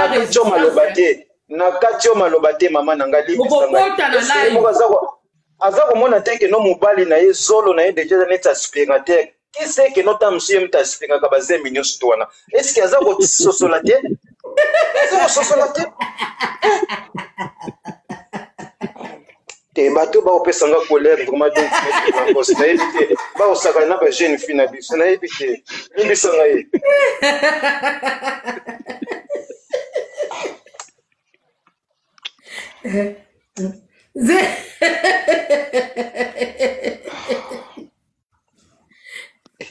Nakati yo maloba te, nakati yo maloba te, mama na ngai, limbisa ngai. Moko aza komona te ke no mobali na ye zolo na ye deja eza neti aspirateur. Qui sait que no ntango mosusu ye moto aspiraka bazembi nyonso to wana? Est-ce que aza kososola te? Aza kososola te? Te, bato bakopesa nga colère vraiment. Donc makosi nayebi te, bakosakana na ba jeune fille na biso, nayebi te, limbisa ngai.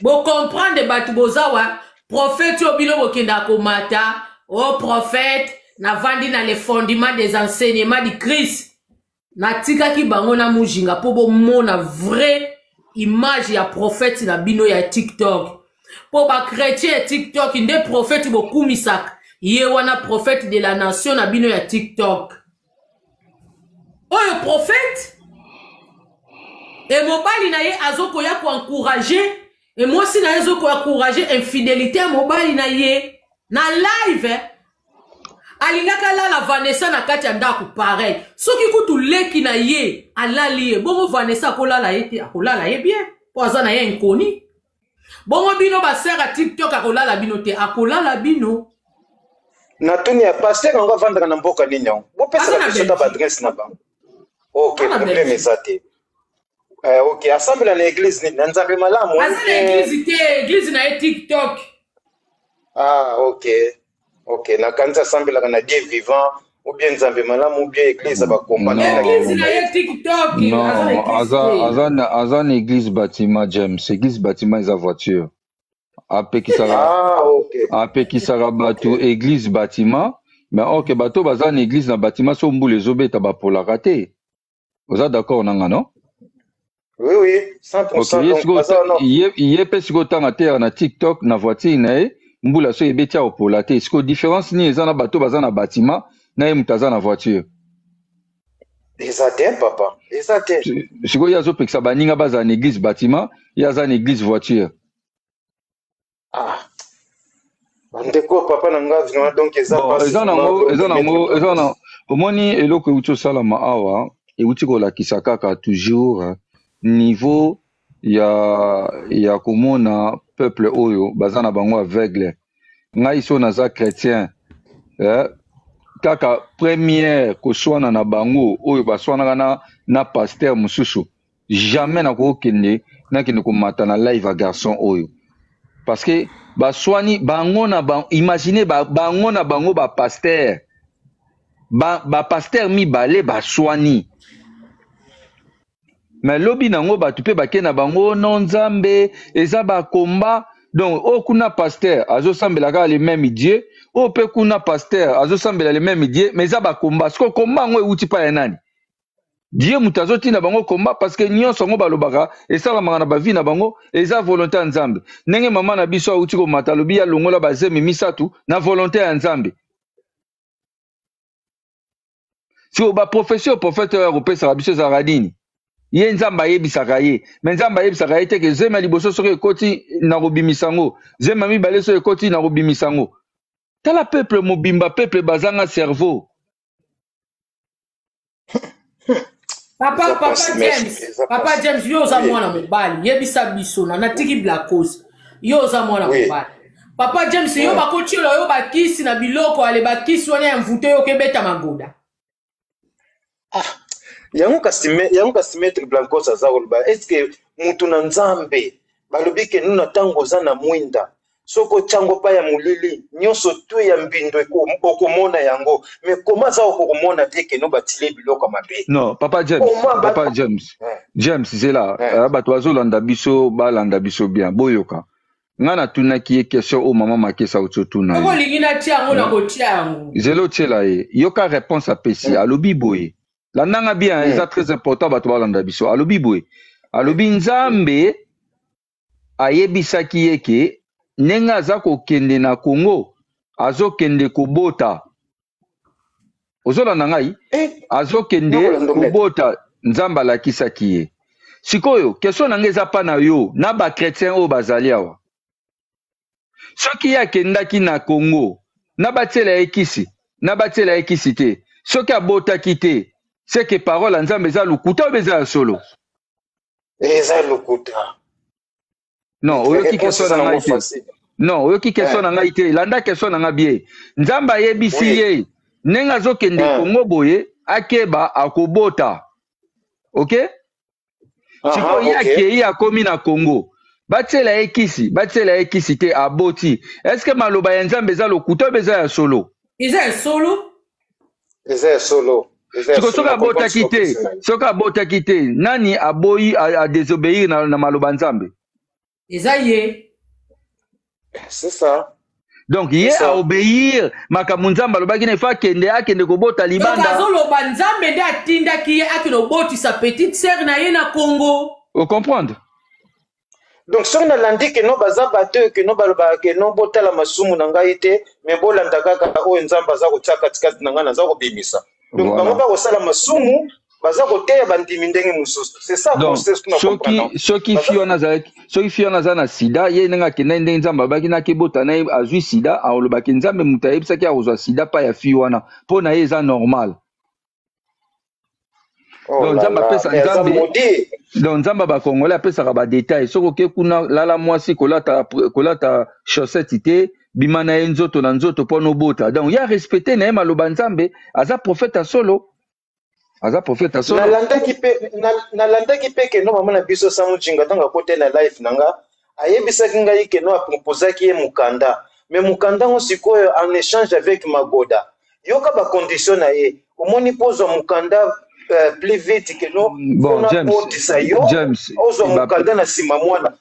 Bocomprendre bato boza wa prophète oyo bino bokendaka komata o oh, prophète navandi na le fondement des enseignements du Christ. Natikaki bango na Mujinga mpo bomona vrai image ya prophète na bino ya TikTok, mpo bachrétien ya TikTok nde prophète bokumisaka ye wana, prophète de la nation na bino ya TikTok. Oyo prophète e mobali na ye azokoya koencourage, e mwasi na ye azokoencourage infidélité ya mobali na ye na live. Alingaka alala Vanessa na kati ya ndako pareil. Soki kutu leki na ye alali ye bongo, Vanessa akolala ye te, akolala ye bien mpo aza na ye inconnu. Bongo bino basere ya TikTok, akolala bino te, akolala bino. Natuni ya pasteur yango, avandaka na mboka nini yango? Bopesaka biso ta baadresse na bango. Ok, problème eza te. Ok, asambela na église nini? Na Nzambe Malamu? Aza na église te, église na ye TikTok. Ah ok, nakanisi asambelaka na Dieu vivant ou bien Nzambe Malamu ou bien église ya bakomba. Église na ye TikTok. Non, aza na église Bâtiment, James. Église Bâtiment eza voiture. Apekisaka, ah, okay. Apekisaka bato église Bâtiment, mais ok, bato baza na église na bâtiment, so mbula ezobeta, bapolaka te. Oza d'accord na nga, non? Oui, 100%. Okay, donc, ye mpe sikoyo ntango ateyaka na TikTok na voiture na ye, mbula so ebeti, akopola te. Sikoyo différence nini eza na bato baza na bâtiment na ye moto aza na voiture? Eza te, papa, eza te. Sikoyo ye azopekisa baninga bazala na église bâtiment, ye aza na église voiture. Ah, bandeko, papa na nga, vraiment, donc eza eza nango, eza nango, eza na omoni eloko euti osalama awa, euti kolakisa kaka toujours niveau ya komona peuple oyo baza na bango aveugle. Ngai so naza chrétien, kaka première koswana na bango oyo baswanaka na pasteur mosusu, jamais nakokende, nakende komata na live ya garçon oyo, parce que baswani bango na bango. Imagine ba, bango na bango bapasteur, bapasteur ba mibale baswani, mais lobi nango bato mpe bake na bango no Nzambe eza bakomba. Donc oyo kuna pasteur azosambela kaka le même Dieu, oyo mpe kuna pasteur azosambela le même Dieu, mais eza bakomba. Sikoyo komba yango ewuti pa ya nani? Dieu moto azotinda bango komba? Parce que nyonso yango balobaka esalamaka na bavie na bango eza volonté ya Nzambe. Ndenge mama na biso awuti komata, alobi alongola bazemi misato na volonté ya Nzambe. Sikoyo baprophétie oyo prophète oyo akopesaka biso ezalaka nini? Ye Nzambe ayebisaka ye, mais Nzambe ayebisaka ye te ke zemi ya liboso soki ekoti, na kobimisa yango, zemi ya mibale soki ekoti, na kobimisa yango. Tala peuple mobimba, peuple bazanga cerveau. Papa James, papa James, yo oza mwana mobali, yebisa biso. Na natiki Blacos, yo oza mwana mobali, papa James, yo bakotiela yo bakisi na biloko, ale bakisi wana ya mvute, yo okebeta magoda. Ah, yango kasi maître Blancos aza koloba, est ce que mutu na Nzambe balobi ke nuna ntango oza na mwinda, soki otyango pa ya molili nyonso tu ya mbindo, okomona yango, mais koma aza okokomona te keno batile biloko ya mabe? Non, papa James, papa James, James, zela. Bato bazolanda biso, balanda biso bien, boyoka. Nga natunaki ye question oyo mama Makesa auti otuna ye. Olingi natia yango, na kotia yango. Zela, otiela ye. Yoka réponse apesi. Alobi boye, landanga bien, eza très important, bato balanda biso. Alobi boye, alobi Nzambe ayebisaki ye ke ndenge aza kokende na Congo, azokende kobota. Ozolanda ngai? Azokende kobota, Nzambe alakisaki ye. Sikoyo question na ngai eza mpa na yo na bachrétien oyo bazali awa: soki ye akendaki na Congo na batiela ye kisi, na batiela ye kisi te, soki abotaki te, c'est que parole ya Nzambe eza lokuta oyo eza ya solo? Eza lokuta. Non, oyoki question na ngai te. Non, oyoki question na ngai te. Landa question na ngai bien. Nzambe ayebisi ye ndenge azokende Kongo boye, akeba akobota. Ok? Sikoyo ye akei akomi na Congo, batiela ye kisi, batiela ye kisi te, aboti. Est-ce que maloba ya Nzambe eza lokuta oyo eza ya solo? Eza ya solo. Eza ya solo. Siko soki abotaki te, soki abotaki te, nani aboyi adesobéir na maloba Nzambe? Eza ye. C'est ça. Donc ye aobéir makambo Nzambe alobaki na ifo akende, akende kobota libanda. Azoloba Nzambe nde atindaki ye akende obotisa petite sœur na ye na Congo. Ocomprendre? Donc soki nalandi keno baza bato oyo keno balobaka keno botala masumu na ngai te, me bolanda kaka oyo Nzambe aza kotia katikati na ngai, naza kobimisa. Donc bango bakosala masumu, baza koteya bandimi ndenge mosusu. C'est ça. Donc soki fi wana azalaki, soki fi wana aza na sida, ye ndenge akendaki, ndenge Nzambe alobaki nakebota na ye, azwi sida, alobaki Nzambe moto ayebisaki akozwa sida pa ya fi wana, mpo na ye eza normal. Oh Donc là Nzambe là, apesa mais aza Nzambe maudit. Donc Nzambe bakongole apesaka badetail. Soki oke kuna, lala mwasi, kolata kolata chaussette te, bima na ye nzoto na nzoto mpo nobota. Donc ye arespecte na ye maloba Nzambe, aza prophète ya solo, aza prophète ya solo. Nalandaki mpe keno mama na biso Samu Jinga, ntango akoti na live na nga, ayebisaki ngai keno aproposaki ye mokanda, me mokanda yango sikoyo en échange avec magoda. Yoka bacondition na ye, omoni, mpo ozwa mokanda plus vite keno Bon, mpona James, otisa yo James, ozwa mokanda na nsima mwana.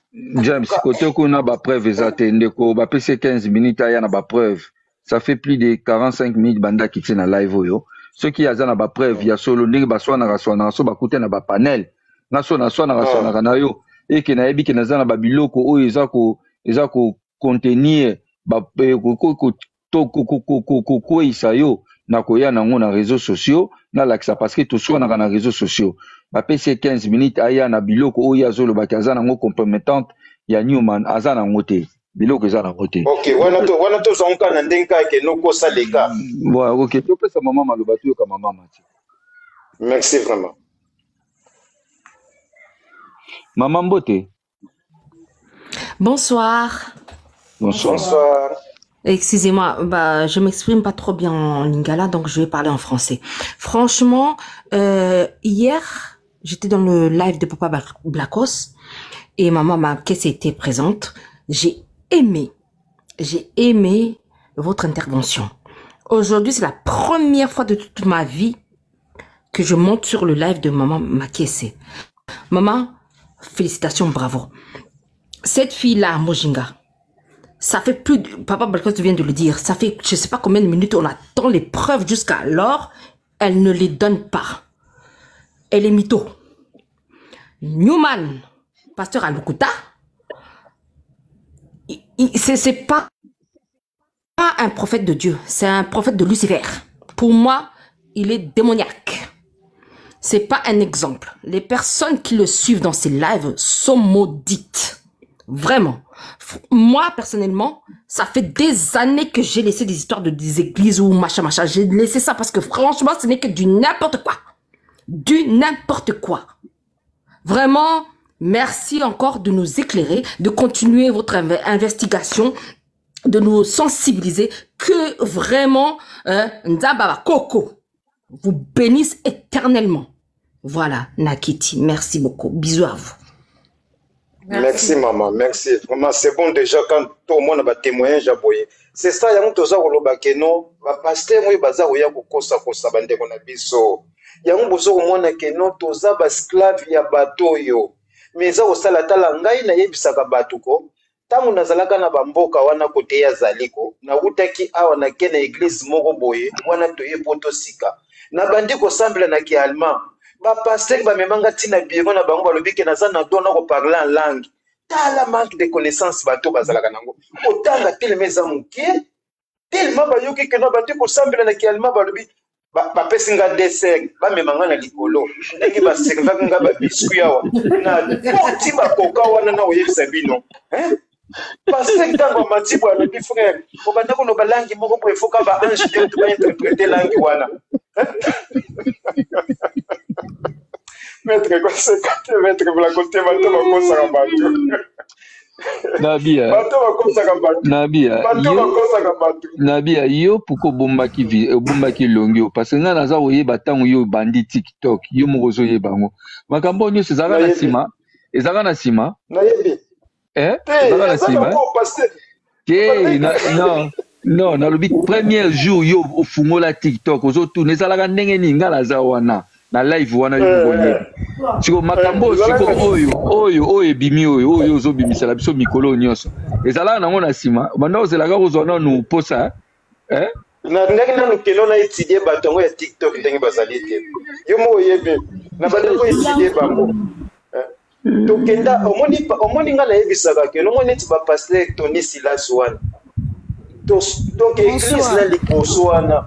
James, kote kuna bapreuve eza te, ndeko. Bapesi ye 15 minutes aya na bapreuve. Ça fait plus de 45 minutes banda akiti na live oyo. Soki aza na bapreuve ya solo, ndenge baswanaka swanaka, so bakute na bapanel, nga so naswanaka swanaka na yo eke nayebi ke naza na babiloko oyo eza ko contenir kokweyisa yo, na koya nango na réseaux sociaux nalakisa, parce que toswanaka na réseaux sociaux. Bapesi ye 15 minutes aya na biloko oyo azolobaki aza nango compromettante ya Newman. Aza nango te, biloko eza nango te. Ok, wana tozwango kaka na ndenge kaka keno kosaleka. Bon, ok, topesa mama maloba, toyoka mama Mati. Merci vraiment. Mama, mbote. Bonsoir. Bonsoir. Bonsoir. Excusez-moi, bah, je m'exprime pas trop bien en lingala, donc je vais parler en français. Franchement, hier, j'étais dans le live de Papa Blacos et maman Marquez était présente. J'ai aimé votre intervention. Aujourd'hui, c'est la première fois de toute ma vie que je monte sur le live de maman Makese. Maman, félicitations, bravo. Cette fille-là, Mojinga, ça fait plus de, Papa Blacos vient de le dire, ça fait je sais pas combien de minutes on attend les preuves jusqu'à alors, elle ne les donne pas. Elle est mytho. Newman, pasteur Alukuta, c'est pas un prophète de Dieu, c'est un prophète de Lucifer. Pour moi, il est démoniaque. C'est pas un exemple. Les personnes qui le suivent dans ses lives sont maudites. Vraiment. Moi, personnellement, ça fait des années que j'ai laissé des histoires de des églises ou machin, machin. J'ai laissé ça parce que franchement, ce n'est que du n'importe quoi. Du n'importe quoi. Vraiment, merci encore de nous éclairer, de continuer votre investigation, de nous sensibiliser, que vraiment, Nzamba Koko vous bénisse éternellement. Voilà, Nakiti, merci beaucoup. Bisous à vous. Merci, maman, merci. Vraiment, c'est bon déjà quand tout le monde a témoignage ya boye. C'est ça, yango toza koloba ke no, ba pasteur oyo baza koya kokosa kosa bandeko na biso. Yango bozo komona ke no toza ba esclave ya bato oyo. Mais eza kosala, tala ngai nayebisaka bato ko ntango nazalaka na bamboka wana kote ya zaliko, nawutaki awa, nake na église moko boye wana, toye po tosika, nabandi kosambela na kiallemand. Bapasteur bamemanga ntina biro na bango, balobi ke naza na don na koparler en langue. Tala manque de connaissance bato bazalaka nango, kotanga telema eza moke, tellement bayoki ke no bandi kosambela na kiallemand, balobi bapesi nga dessert, bamema nga na likolo, ndenge baservaki nga babiscuit awa na koti bakoka wana na koyebisa bino, hein? Pasteur ntango amati boye alobi frère obanda koloba langi moko boye foka ba ange nde mutu bainterprete langi wana. Maître koseka te maître Blanco te bato bakosaka bato. Nabia. Bato bakosaka bato. Nabia. Bato bakosaka bato. Nabia yo pourquoi obombaki vi obombaki elongi oyo parce que ngai naza koyeba ntango yo obandi TikTok yo moko ozoyeba yango makambo oyo nyonso ezalaka na Nayebi. nsima ezalaka na nsima Nayebi. eh Te, ezalaka na eza nsima na ko pasteur. te na, non non nalobi premier jour yo ofungola tiktok ozotuna ezalaka ndenge nini ngai naza wana na live wana yo moko oyebi siko makambo oyo siko oyo oyo oyo ebimi oyo oyo ozobimisela biso mikolo oyo nyonso ezalaka nango na nsima banda ozelaka kozwa nanu posa eh? Na ndenge nanu kelo na etidie bato yango ya tiktok ndenge bazali te yo moko oyebi na bandaki koetidie bango tokenda omoni omoni nga nayebisaka ke nomoni neti ba pasteur Tony Silas wana donc église na liboso wana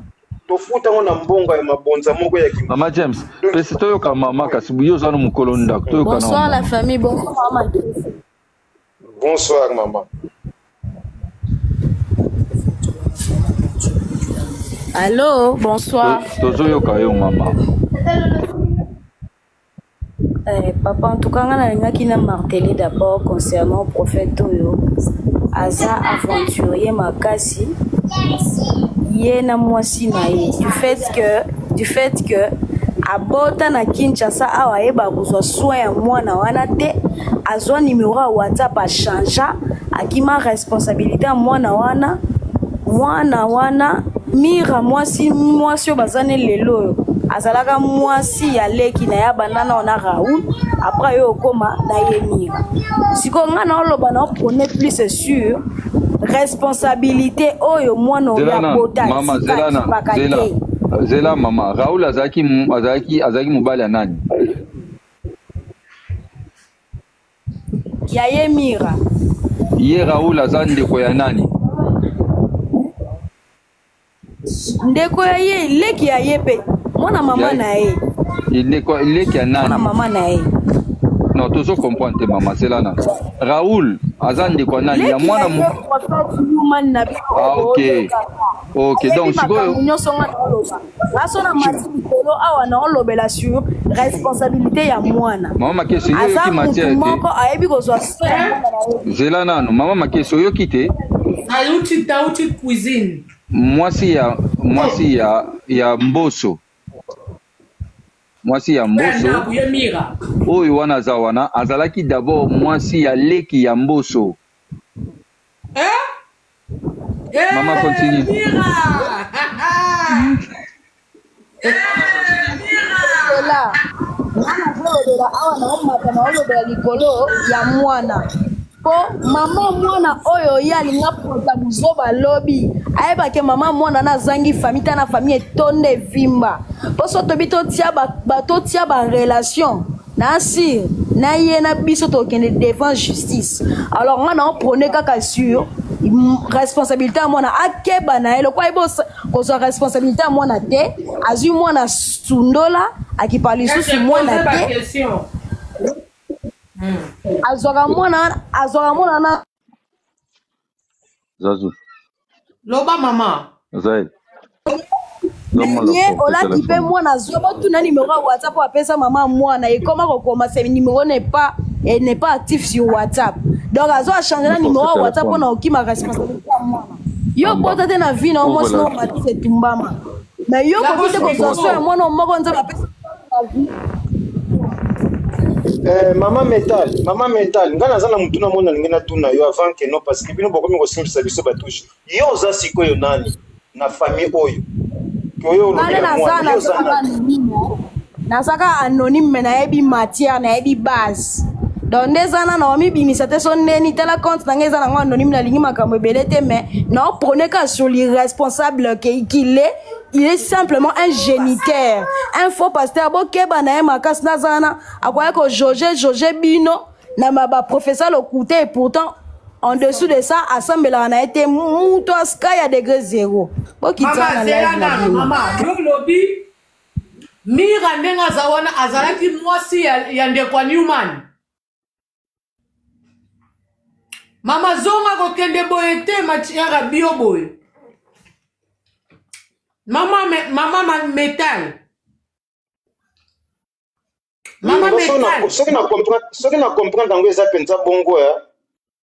tofuta yango na mbongo ya mabonza moko ya kim mama James pesi toyoka mama kasi yo oza no mokolo ndako toyoka na Bonsoir la famille, bonsoir maman. Bonsoir maman. Allô, bonsoir. Tozoyoka yo mama. Eh, papa en tout cas nga nalingaki na marteler d'abord concernant prophète oyo aza aventurier makasi ye na mwasi na ye du fait que du fait que abota na kinshasa awa ayeba kozwa soin ya mwana wana te azwa numero ya whatsapp achangea akima responsabilité ya mwana wana mwana wana mira mwasi mwasi oyo baza ne lelo oyo azalaka mwasi ya leki na ye abanda nao na raoul après aye okoma na ye mira sikoyo ngai naoloba na prone plus sur responsabilité oyo mwana oyo abota atikaka te zela mama raoul azalaki azalaki azalaki mobali ya nani ya ye mira ye raoul aza ndeko ya nani ndeko ya ye leki ya ye mpe mwana mama na ye ndeko leki ya nani mwana mama na ye non tozo comprendre te mama zela na raoul aza ndeko ya nani ya mwana ah, ok ok donc sikoyo nyonso nga naoloba aso na mati likolo awa naolobela sur responsabilité ya mwana mama makesi yo oyoki matière te moko ayebi kozwa soin ya mwana na ye zela nano mama makesi oyoki te nauti nauti cuisine mwasi ya mwasi ya ya mboso mwasi ya mboso oyo wana aza wana azalaki d'abord mwasi ya leki ya mboso eh? Eh, mama continue Mira! Zela nga nazolobela awa naomata naolobela likolo ya mwana mpo mama mwana oyo ye alinga pota buzoba lobi ayebake mama mwana na azangi famille ta na famille etonda evimba mpo so tobi totia ba, ba relation na sire na ye na biso tokende devant justice alors nga na prone kaka sur responsabilité ya mwana akeba na ye lokola ayebi kozwa responsabilité ya mwana te azwi mwana sundola akipa lisusu mwana te azwaka mwana azwaka mwana na Zazu. Loba mama. Zael. ye olaki mpe mwana azwa botuna nimero ya whatsapp oyo apesa mama mwana ekoma kokoma se nimero n'est pas n'est pas actif sur whatsapp donc azwa achange na nimero ya whatsapp mpona okima responsabilité ya mwana yo bota te na vie na yo mwasi na omatisa etumbama mais yo koki te kozwa so ya mwana moko nzambe apesa na vie Eh, mama metal mama metal ngai naza na motuna moko nalingi natuna yo avant que non parce que bino bokomi kosimbisa biso batouche yo oza sikoyo nani na famille oyo oyo olobela mwana yo oza nani nazaka anonyme me nayebi matière nayebi base donc nde eza nano wamibimisa te so ndeni tala compte na ngai eza nango anonyme nalingi makambo ebele te mais naoprone kaka sur l'irresponsable qu'il est il est simplement un géniteur un faux pasteur bokeba na ye makasi naza wana akoya kojauge jauge bino na baprofesseur lokuta et pourtant en dessous de ça asambelaka na ye te moto aska ya degré zéro bokitana na live na bino lobi mira ndenge aza wana azalaki mwasi ya, ya ndeko ya newman Mama zonga kokende boye te matière ya bio boye. Mama me, mama ma, metal. Mama metal. Soki na comprendre, soki na comprendre yango eza penza bongo ya.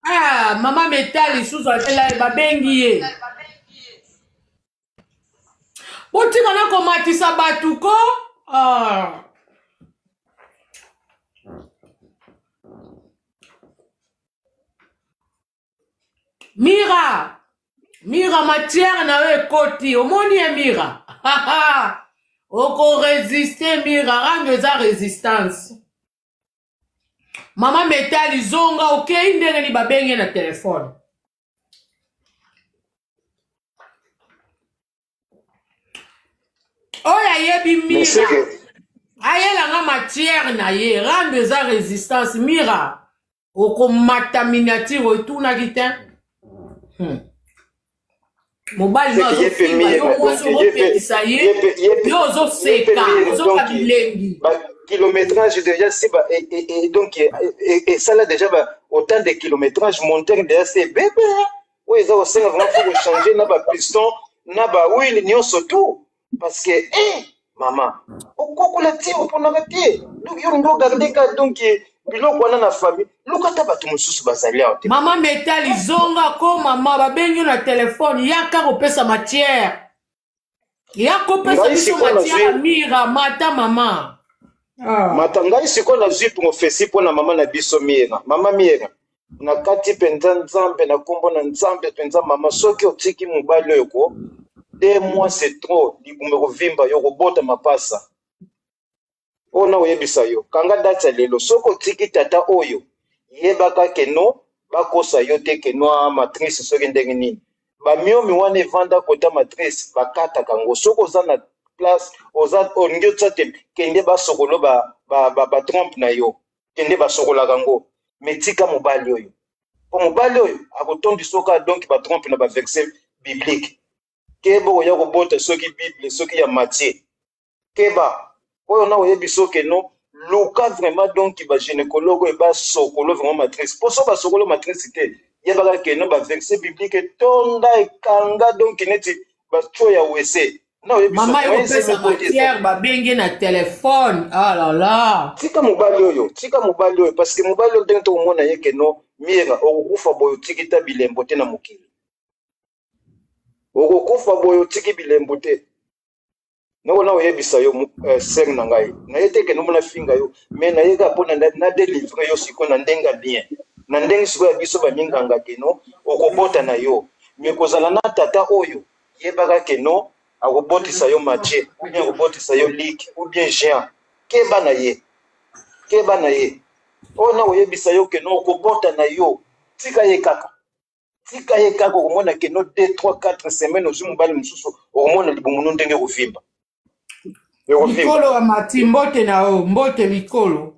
Ah, mama metal lisusu atela babengi ye. Botika na komatisa bato ko. Ah. Mira, Mira matière na yo ekoti, omoni ye Mira. Oko résister Mira, rando eza résistance. Mama Metali zonga okei ndenge ni babenge na telefone. Oyo ayebi Mira ayela nga matière na ye, rando eza résistance Mira. Okomata miniature otunaki te. Mobali no azofinga yo, mwasi ozopekisa ye, yo ozoseka, ozoka bilengi. Ba kilométrage déjà si ba et, et, et donc et, et, et ça là déjà ba autant de kilométrage monteur déjà c'est bébé oyo eza kosenga vraiment faut kochanger na ba piston na ba huile nyonso tout parce que eh mama okokola te oponaka te donc yo olingi ogarde ka donc biloko wana na famille luka ata bato mosusu bazali awa te. Mama Metali zonga ko mama babengi yo na telefone yaka kopesa matière ya kopesa biso matière ya Mira mata mama. Ah. Mata ngai sikoyo nazwi prophetie mpo na mama na biso Mira. Mama Mira, na kati mpenza Nzambe na nkombo na Nzambe mpenza mama, soki otiki mobali oyo ko 2 mois c'est trop, libumu ekovimba yo kobota mapasa. Oyo na oyebisa yo, kanga date ya lelo, soki otiki tata oyo, yebaka ke no bakosa yo te ke no matrice soki ndenge nini. Ba miomi wana evanda kota matrice bakataka ngo, soki oza na place oza olingi otia te, kende basokolo ba ba ba, ba trompe na yo, kende basokolaka ngo, mais tika mobali oyo, po mobali oyo akotondisa oka donc ba trompe na ba verset biblique, keba oya kobota soki bible soki ya Matthieu, keba oyo na oyebi soki no luka vraiment donc ba gynécologue oyo basokolo vraiment matrice, po so basokolo matrice te, yebaka ke no ba verset biblique etonda ekanga donc neti ba tio ya wese. Na oyebi mama yo kopesa matière babenge na telefone, ah là là. Tika mobali oyo, tika mobali oyo, parce que mobali oyo ndenge tokomona ye ke no Mira okokufa boye otiki ta bilembo te na mokili, okokufa boye otiki bilembo te. Noko na oyebisa yo sœur na ngai, na ye te ke nomona finga yo, mais na ye kaka mpo na délivrer yo sikoyo na ndenge ya bien, na ndenge sikoyo ya biso ba minganga ke no okobota na yo, mais kozala na tata oyo yebaka ke no akobotisa yo Mathieu ou bien akobotisa yo Luc ou bien Jean, keba na ye, keba na ye. Oyo na oyebisa yo ke no okobota na yo, tika ye kaka, tika ye kaka, okomona ke no 2 3 4 semaines ozwi mobali mosusu, okomona libumu no ndenge ekovimba. Mikolo ya mati mbote na yo, mbote mikolo.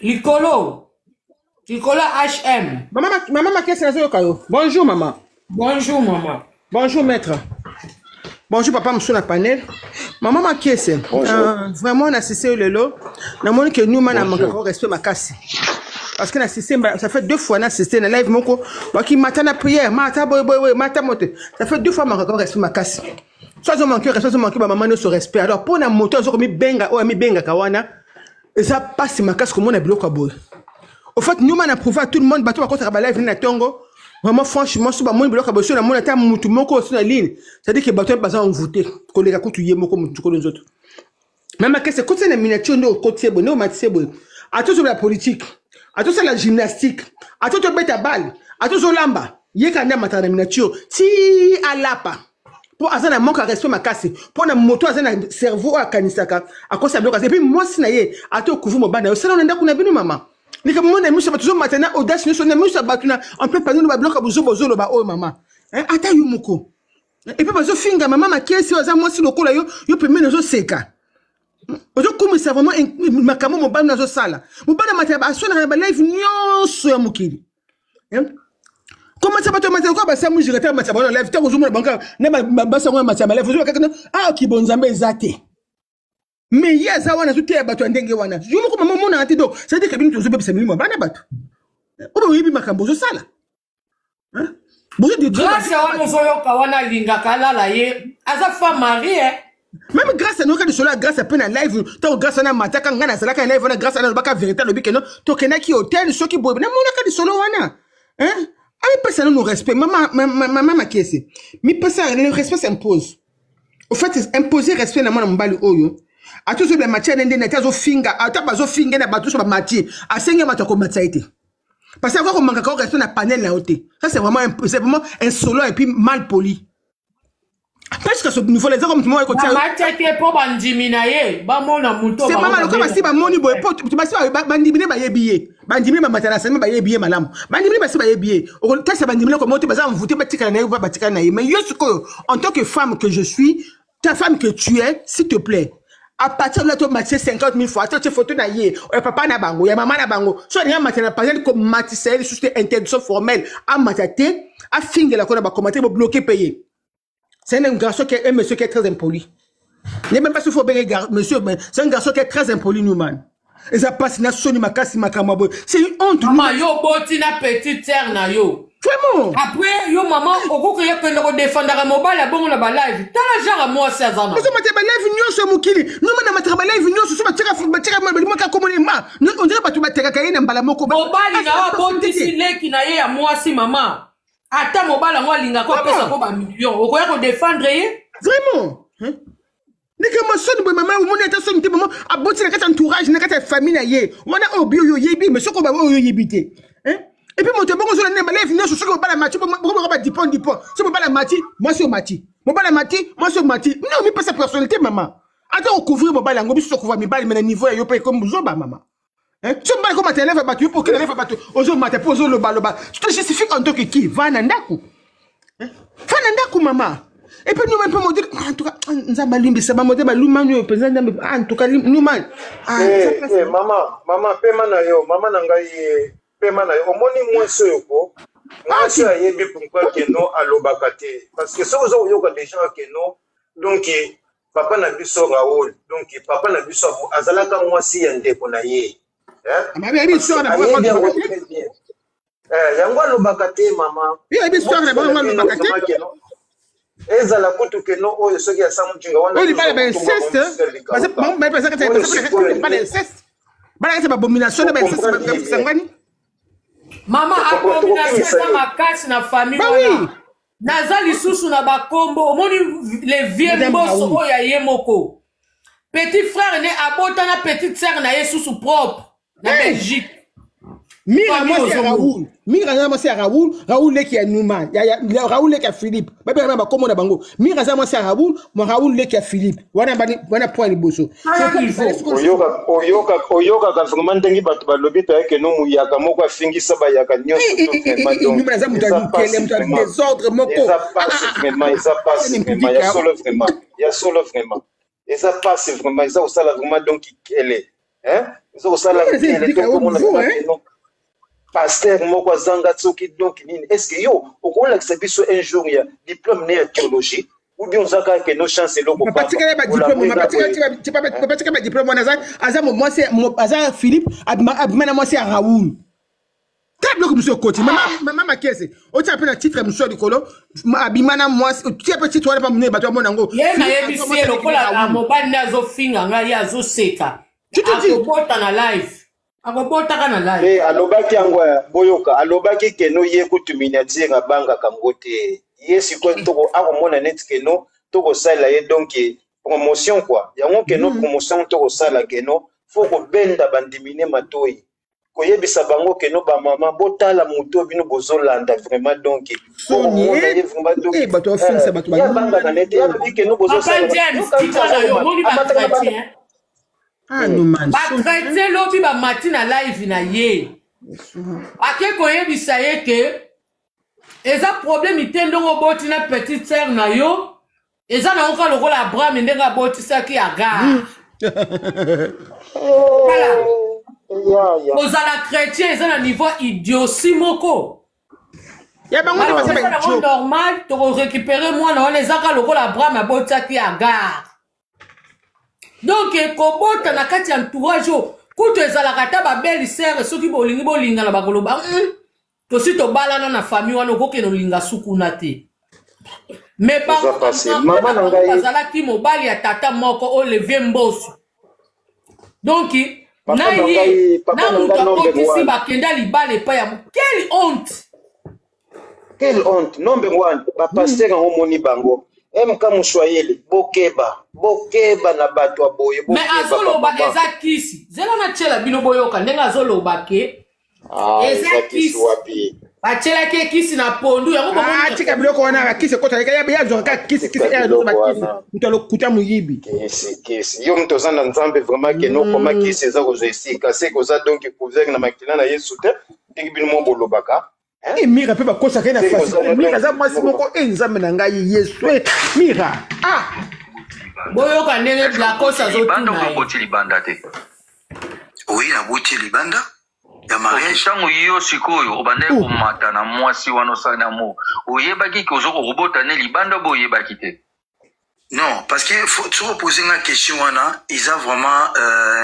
Likolo. Likolo HM. Mama, mama Makesi nazoyoka yo. Bonjour maman. Bonjour maman. Bonjour maître. Bonjour papa monsieur na panel. Maman Makesi. Vraiment na assisté lelo. Na moni que nous mana manque respect makasi. Parce que na assisté ça fait 2 fois na assisté na live moko baki matin na prière, mata boy boy boy, mata moto. Ça fait 2 fois manque respect makasi. Soit zo manque respect, zo manque ba maman no respect. Alors pour na moto zo mi benga o mi benga kawana. Eza pasi makasi komona biloko ya boye. Au fait, nous, on a prouvé à tout le monde, bato bakotaka ba live na tongo. Vraiment, franchement, so bamoni biloko ya boye, so namoni ata mutu moko osi na ligne. C'est-à-dire que bato baza envoûté. Koleka kutu ye moko mutu kolo nzoto. Mama kese, kotisa na miniature nde okotie boye, nde omatise boye. Ata ozobela politique, ata osala gymnastique, ata otobeta balle, ata ozolamba, ye kaka nde amataka na miniature ti alapa. Po aza na manque ya respect makasi, po na moto aza na cerveau oyo akanisaka akosa biloko. Et puis mwasi na ye ata okuvu mobali na yo, sala na ndako na bino mama. Likambo mona miso bato ozomata na audace nyonso na miso ya bato na en plein panneau ba biloko ya bozoba ozoloba oyo mama. Hein, ata yo moko. Et puis bazofinga mama Makesi oyo aza mwasi lokola yo, yo pembeni ozoseka. Ozokumisa vraiment makambo mobali azosala. Mobali amata aswanaka na ba live nyonso ya mokili. Hein? Comment ça va te mettre quoi basa mujika ta matsa bona live tango zomona banka na basa ngona matsa live ozoma kaka ah ki bonzambe ezate. Mais ye aza wana azoteya bato ya ndenge wana. Yo moko mama omonaka te, donc c'est-à-dire que bino tozobebisa milimo ya bana bato. Oyo oyebi makambo ozosala. Grâce wana ozoyoka wana alingaka alala ye aza femme marie. Même grâce anoyoka lisolo ya grâce mpe na live, ntango grâce wana amataka, ngai nazalaka na live wana, grâce wana alobaka vérité, alobi keno tokendaki hotel soki boye, namonaka lisolo wana. Amipesa nano respect, mama, mama Makiese, mipesa le respect s'impose. Au fait, imposer respect na mwana mobali oyo ata ozobela matière nde nde ata azofinga, ata bazofinga na bato nyonso bamatie, asenge bato akomatisa ye te, parce que akoki komangaka o respect na panel na yo te. Ça, c'est vraiment insolent et puis mal poli. Presque ce niveau là, eza comme moto moko ekotia Bamatiaki ye mpo bandimi na ye bamona moto. C'est mama lokola basi bamoni boye, po basi bandimi ne bayebi ye, bandimi bamata na sema, bayebi ye malamu, bandimi basi bayebi ye, okotasa bandimi ne komo te, baza mvute, batikala na ye, batikala na ye. Mais yo sikoyo, en tant que femme que je suis, ta femme que tu es, s'il te plaît, à partir de là, tomatise 50 000 fois, ata otie photo na ye ya papa na bango, ya mama na bango, so alingi amata na panel, komatisa ye lisusu te. Interdiction formelle, amata te, afingela ko na bacommentaire, bobloquer mpe ye. C'est un garçon qui est un monsieur qui est très impoli. N'est même pas s'il faut bien monsieur, mais c'est un garçon qui est très impoli, Newman. Et ça passe na soni makasi makambo boye. C'est une honte. Mama, yo boti na petite sœur na yo. Vraiment. Après yo mama okoki ye kende kodefendaka mobali abongo na balive. Tala genre mwasi aza na. Ozo matela balive nyonso ya mokili. Newman amataka balive nyonso so batiaka batiaka balimaka komona ma. On dirait bato batekaka ye na mbala moko. Mobali na yo abotisi leki na ye ya mwasi, mama. Ata mobali yango alingaka opesa ko bamillion, okoya kodefendre ye? Vraiment, hein? Likambo soni boye, mama, omoni ata soni te. Mama aboti na kati ya entourage, na kati ya famille na ye wana, oyo bi oyo oyebi, mais soki oyo oyebi te, hein? Et puis moto ebongo ozolanda baleve nyonso, soki obala mati bokoboka badipon dipon, soki mobala mati mwasi omati, mobala mati mwasi omati. Non, mipesa personnalité, mama. Ata ocouvrir mobali yango, biso tocouvrir mibali, mais na niveau ya yo mpe ekomi bozoba, mama. So mobali komata elève bato, yo mpo okende elève bato, ozomata mpo ozolobaloba, tu te justifie en tant que qui? Va na ndako, va na ndako, mama. Et puis nous mpe modèle, en tout cas Nzambe alimbisa bamodele balumani oyo mpenza, Nzambe, en tout cas Newman. Eh, eh, mama, mama, pema na yo, mama na ngai, pema na yo. Omoni mwasi oyo ko mwasi oyo ayebi pourquoi keno alobaka te, parce que soki oza koyoka déjà keno, donc papa na biso Raoul, donc papa na biso azalaka mwasi ya ndeko na ye. Ayebi yango très bien. Yango alobaka te, mama. Ezala kutu keno oyo soki asamu jinga wana. Oyo libala bainceste, bala inceste, bala kati babomination na bainceste basangani. Mama, abomination eza makasi na famille wana. Naza lisusu na bakombo, omoni le vieux Mboso oyo ya ye moko petit frère ne abota na petite sœur na ye susu propre na Belgique. Mira mwasi ya Raoul, Mira aza mwasi ya Raoul, Raoul leki ya Newman, Raoul leki ya Philippe, babengana bakombo na bango. Mira aza mwasi ya Raoul, ma Raoul leki ya Philippe wana, wana point liboso. Oyokaka vraiment ndenge bato balobi toyake no muyaka moko afingisa bayaka nyonso. Aza moto ya mokele, moto ya désordre moko. Eza pasi vraiment, eza pasi vraiment, ya solo vraiment, ya solo vraiment, eza pasi vraiment, eza kosala vraiment, donc kele eza kosala kele. Tokomona pasteur moko azanga soki donc nini. Est ce que yo okolakisa biso un jour ya diplôme ne ya théologie, ou bien oza kaka no chance eloko? Batikala badiplôme, batika badiplôme wana. Aza mwasi, aza Philippe abima na mwasi ya Raoul. Ta biloko mosusu ekoti, mama Makese, otia mpe na titre mosusu ya likolo, abima na mwasi, otia mpe titre wana mpa monene, bato bamona yango. Ye nayebisi ye lokola mobali nde azofinga ngai, ye azoseka, akobota na live, akobotaka na live. Te, alobaki yango, boyoka, alobaki keno ye kutu miniature abangaka ngo te. Ye sikoyo toko akomona neti keno tokosalela ye donc promotion quoi. Yango keno promotion tokosala, keno faut kobenda bandimine matoi, koyebisa bango keno bamama botala moto bino bozolanda vraiment, donc bokomona ye vraiment, donc bato bafingisa bato. Ye abangaka nete, ye alobi keno. Papa James, tika na yo, omoni bachrétien, bachrétien lobi bamati na live na ye, ake koyebisa ye ke eza problème te ndenge oboti na petite sœur na yo, eza nango kaka lokola Abraham ndenge abotisaki Agar. Tala, kozala chrétien eza na niveau idiotie moko. Ya bango nde baza. Eza nango normal, tokorécupérer mwana wana, eza kaka lokola Abraham abotisaki Agar. Donc kobota na kati ya entourage oyo kutu ezalaka ata babelle sœur, soki bolingi bolingana, bakoloba tosi tobalana na famille wana, okokende olinga sukuna te. Mais Eza pasi. Mama na ngai- bazalaki mobali ya tata moko, Olivier Mboso. Donc Papa na na ye papa na na moto ngai number akotisi one. bakenda libala epai ya. Quelle honte! Quelle honte! Number one, bapasteur yango, omoni bango, MK Moswahili, bokeba, bokeba na bato ya boye. Mais Bokeba. azoloba Bamama. eza kisi. Zela, natiela bino, boyoka ndenge azoloba ke Ah, eza eza kisi kisi. wapi? Batielaki ye kisi na pondu yango. Ah, Bomoni? tika biloko wana, bakisi ekota, ya azwaka kaka kisi kisi. Tika Ya azwaka biloko bakisi. wana. Moto alokuta, moyibi. Kisi, kisi, yo moto oza na Nzambe, vraiment, kende okoma kisi eza kozwa esika seke oza donc couvert na makila na Yesu te, ndenge bino mo bolobaka. E Mira mpe bakosaka ye na Ndenge fasi. oza. Mira aza mwasi moko e, Nzambe na ngai Yesu e Mira, ah! Boyoka ndenge Blacos libanda azotuna ye. Oboti libanda te? Oui, naboti libanda ya mariage. Ntango yo sikoyo obandaki komata na mwasi wana, osali na mo, oyebaki ke ozo kokobota ne libanda bo oyebaki te? Non, parce que soki opose nga question wana, eza vraiment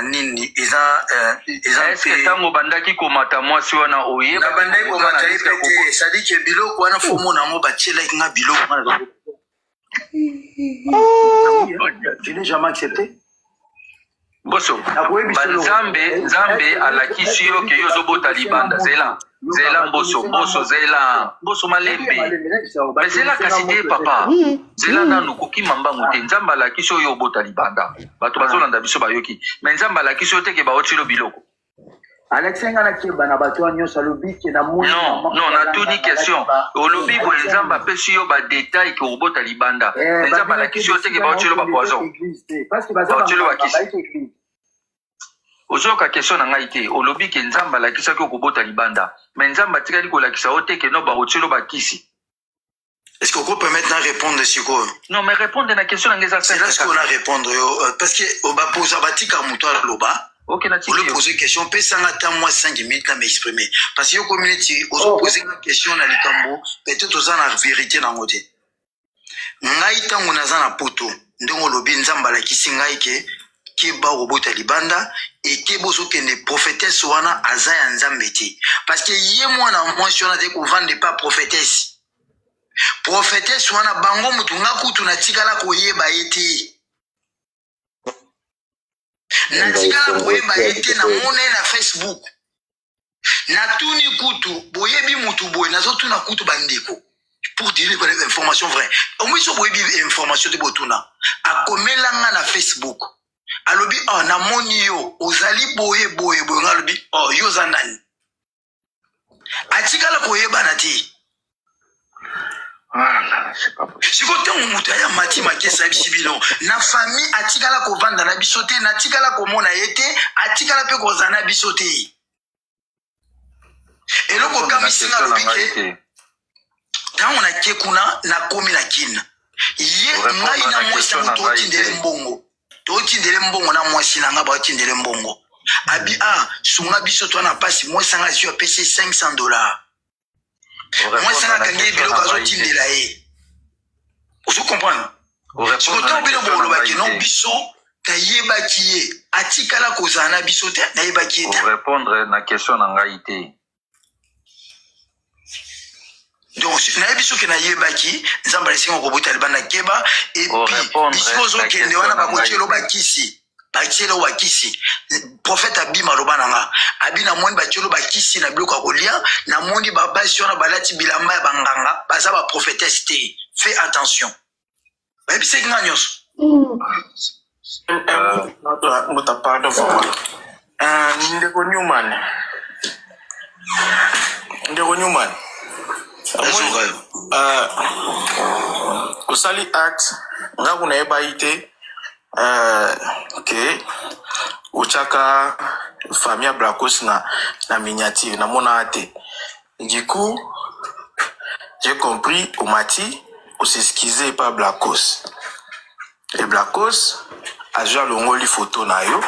nini, eza Est ce que ntango obandaki komata mwasi wana, oyebaki Nabandaki oza na komata ye risque ya pe te. C'est-à-dire que biloko wana, faut mona yango, batielaki nga biloko wana, je n'ai jamais accepté. Boso Nakoyebisa eloko. Banzambe, Nzambe alakisi yo ke yo ozobota libanda. Zela, zela, Mboso, Mboso, zela, Mboso, malembe. Mais zela kasi te, papa, zela nanu, kokima mbangu te. Nzambe alakisi oyo obota libanda, bato bazolanda biso bayoki. Mais Nzambe alakisi yo te ke baotilo biloko? Alex, nga nakeba na bato wana nyonso, alobi ke namoni. Non, non, natuni question. Olobi boye, Nzambe apesi yo badétail ke obota libanda, mais Nzambe alakisi yo te ke baotilo bapoison, baotilo bakisi? Ozoyoka question na ngai te. Olobi ke Nzambe alakisaki okobota libanda, mais Nzambe atikali kolakisa yo te ke no baotielo bakisi? Est ce que oko permettre na répondre sikoyo? Non, mais répondre na question na ngai eza C'est là sikoyo na répondre yo, parce que baposa batika moto aloba. Ok, natiki Olo yo. Pose question, opesanga ata mwa 5 minutes na m'exprimer, parce que yo komi neti ozopose nga question na likambo peut-être oza na vérité nango te. Ngai ntango naza na poto, ndenge olobi, Nzambe alakisi ngai ke keba, okobota libanda, ekeba, ozokende prophétesse wana aza ya Nzambe te, parce que ye mwana mwasi wana azali kovanda epa prophétesse. Prophétesse wana, bango motu, nga kutu natikala koyeba ye te, natikala koyeba ye te. Namona ye na Facebook, natuni kutu: "Boyebi mutu boye?" Nazotuna kutu bandeko pour dire information vraie. Omoi so boyebi information te, botuna. Akomelanga na Facebook, alobi: "Oh, namoni yo ozali boye boye boye." Nga alobi: "Oh, yo oza nani?" Atikala koyebana te. Ah, c'est pas possible. Sikoyo ntango moto aya mati makesi, ayebisi bino na famille, atikala kovanda na biso te, natikala komona ye te, atikala mpe kozala na biso te. Eloko okamwisi nga, alobi ke ntango nake kuna, nakomi na Kine, ye ngai na mwasi yango tootindele mbongo, tootindele mbongo na mwasi na nga, baotindele mbongo. Abi: "Ah, sunga biso, toa na mpasi." Mwasi yanga azwi, apesi 500 $. Mwasi yanga akangi biloko, azotindela ye. Ozo comprendre? Siko ntango bino bolobaki no, biso nayebaki ye, atikala kozala na biso te, nayebaki ye te. Répondre na question na ngai te. Donc nayebi soki nayebaki, Nzambe alesinga kobota libanda, keba. Et puis bisika ozokende wana, bakotiela bakisi, batiela bakisi. Prophète abima, aloba na nga, abi: "Namoni batielo bakisi na biloko ya kolia, namoni babasi wana balati bilamba ya banganga, baza baprophétesse te, fais attention." Bayebisaki nga nyonso. Mbuta, pardon vraiment. Ndeko Newman, ndeko Newman, Nazoka yo. Osali acte, nga kuna nayebaki te ke otiaka famille ya Blacos na miniature, namonaka te. Du coup j'ai compris, omati os'excuse epa Blacos e Blacos azwi, alongoli photo na yo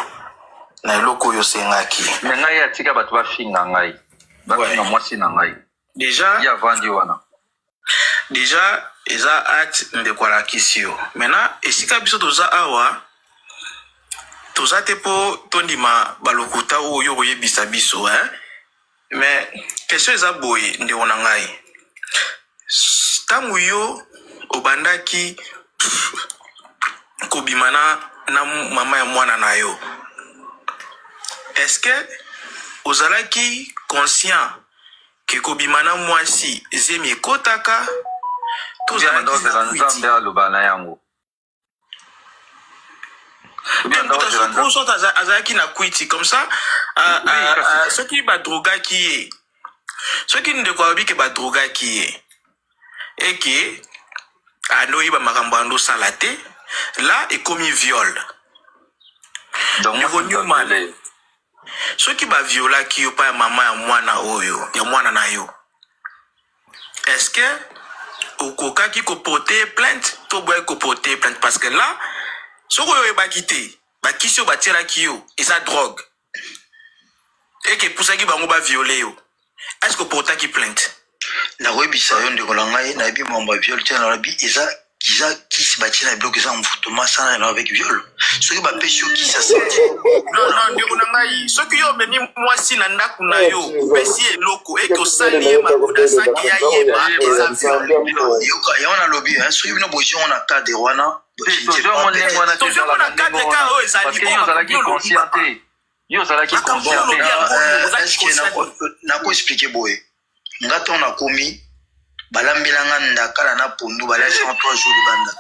na eloko oyo osengaki. Mais ngai atika bato bafinga ngai, bafinga mwasi na ngai. Déjà ye avandi wana. Déjà eza acte ndeko alakisi yo. Maintenant, esika biso toza awa, Toza te mpo tondima balokuta oyo okoyebisa biso, hein? Mais question eza boye, ndeko na ngai, ntango yo obandaki kobima na, na mama ya mwana na yo, est-ce que ozalaki conscient ke kobima na mwasi zemi ekotaka to ozalaki na kwiti? Nzambe aloba na yango. Soit azalaki na kwiti comme ça, soki badrogaki ye, soki ndeko alobi ke badrogaki ye eke ando oyeba makambo ando osala te, la ekomi viol. Ndeko Newman, soki baviolaki yo pa ya mama ya mwana oyo ya mwana na yo, est-ce que okokaki koporte plainte to boyaki koporte plainte? Parce que là, soki oyo oyebaki te bakisi oyo batielaki yo eza drogue eke epusaki bango baviole yo, est ce que oportaki plainte? Nakoyebisa yo, ndeko na ngai, nayebi mambo ya viol te. Nalobi eza eza kisi batie na biloko, eza mvutuma, ça n'a rien avec viol. Soki bapesi yo kisi ya sante. Non, non, ndeko na ngai, soki yo omemi mwasi na ndako na yo, opesi ye eloko eke osali ye makuda saki ya yeba, eza viol. Yoka, yango nalobi, soki bino bozwi yango na cadre wana. Tozwi yango na cadre ka oyo ezali oyo ozalaki conscient te, yo ozalaki conscient te. Nako expliquer boye: nga ntango nakomi, balambelanga ndakala na pondu, baliasanga 3 jours libanda.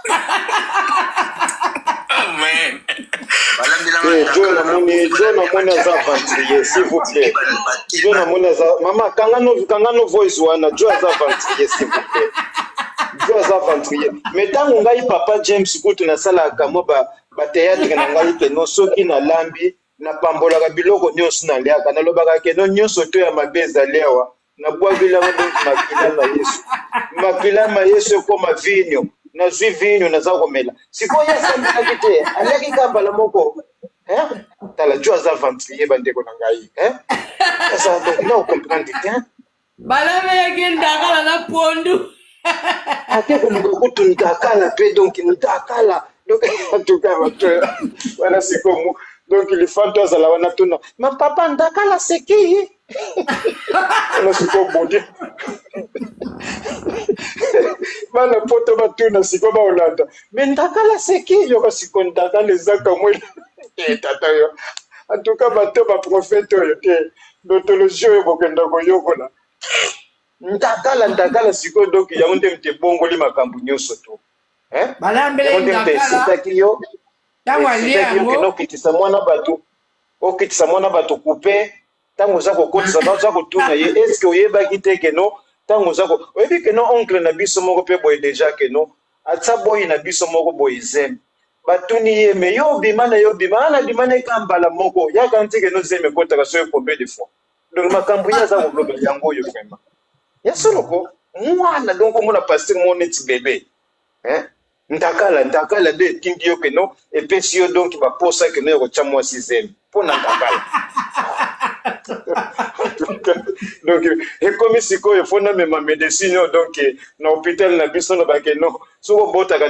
Balambelanga. Namoni jo, namoni aza aventurier, s'il vous plaît. Jo, namoni aza mama, kanga no, kanga no voice wana. Jo aza aventurier, s'il vous plaît. Jo aza aventurier. Mais ntango ngai papa James kutu nasalaka mwa bathéâtre na ngai keno, soki nalambi, napambolaka biloko nyonso naliaka, nalobaka keno nyonso to ya mabe ezali awa, nabwakelanga donc makila na Yesu, makila ma Yesu ekoma vinyo, nazwi vinyo, naza komela. Sikoyo ye asambelaki te, aliaki kaka mbala moko. Tala, jo aza aventurier, bandeko na ngai. Aza donc na ocomprendre te. Balambelaki ndakala na pondu. Ate koluka kutu ndakala mpe, donc ndakala, donc en tout cas bato wana sikoyo, donc lifanto azala wana, tuna ma papa ndakala seki wana sikoyo bodi bana poto batuna sikoyo baolanda me ndakala seki yoka sikoyo ndakala ezaka mwe te tata yo. En tout cas bato baprofete oyo te, dotologie oyo bokenda koyokola ndakala, ndakala sikoyo, donc yango nde moto ebongoli makambo nyonso to. Balambele ndakala esitaki yo. Ntango alie yango, okende okitisa mwana bato, okitisa mwana bato coupe. Ntango oza kokotisa, baza kotuna ye: est-ce oyebaki te keno ntango oza oyebi keno oncle na biso moko mpe boye deja keno atia boyi na biso moko boye zemi? Batuni ye: me yo obima na yo, obima ana bima na eka mbala moko, yaka nti keno zemi ekotaka soki combien de fois? Donc makambo ye aza koloba yango oyo vraiment ya solo ko mwana. Donc omona pasteur mo neti bebe, hein? Ndakala, ndakala nde etindi yo keno epesi yo donc baposa keno ya kotya mwasi zemi mpo na ndakala. Donc ekomi sikoyo fo namema médecine oyo donc na hôpital na biso na bakeno soki obotaka.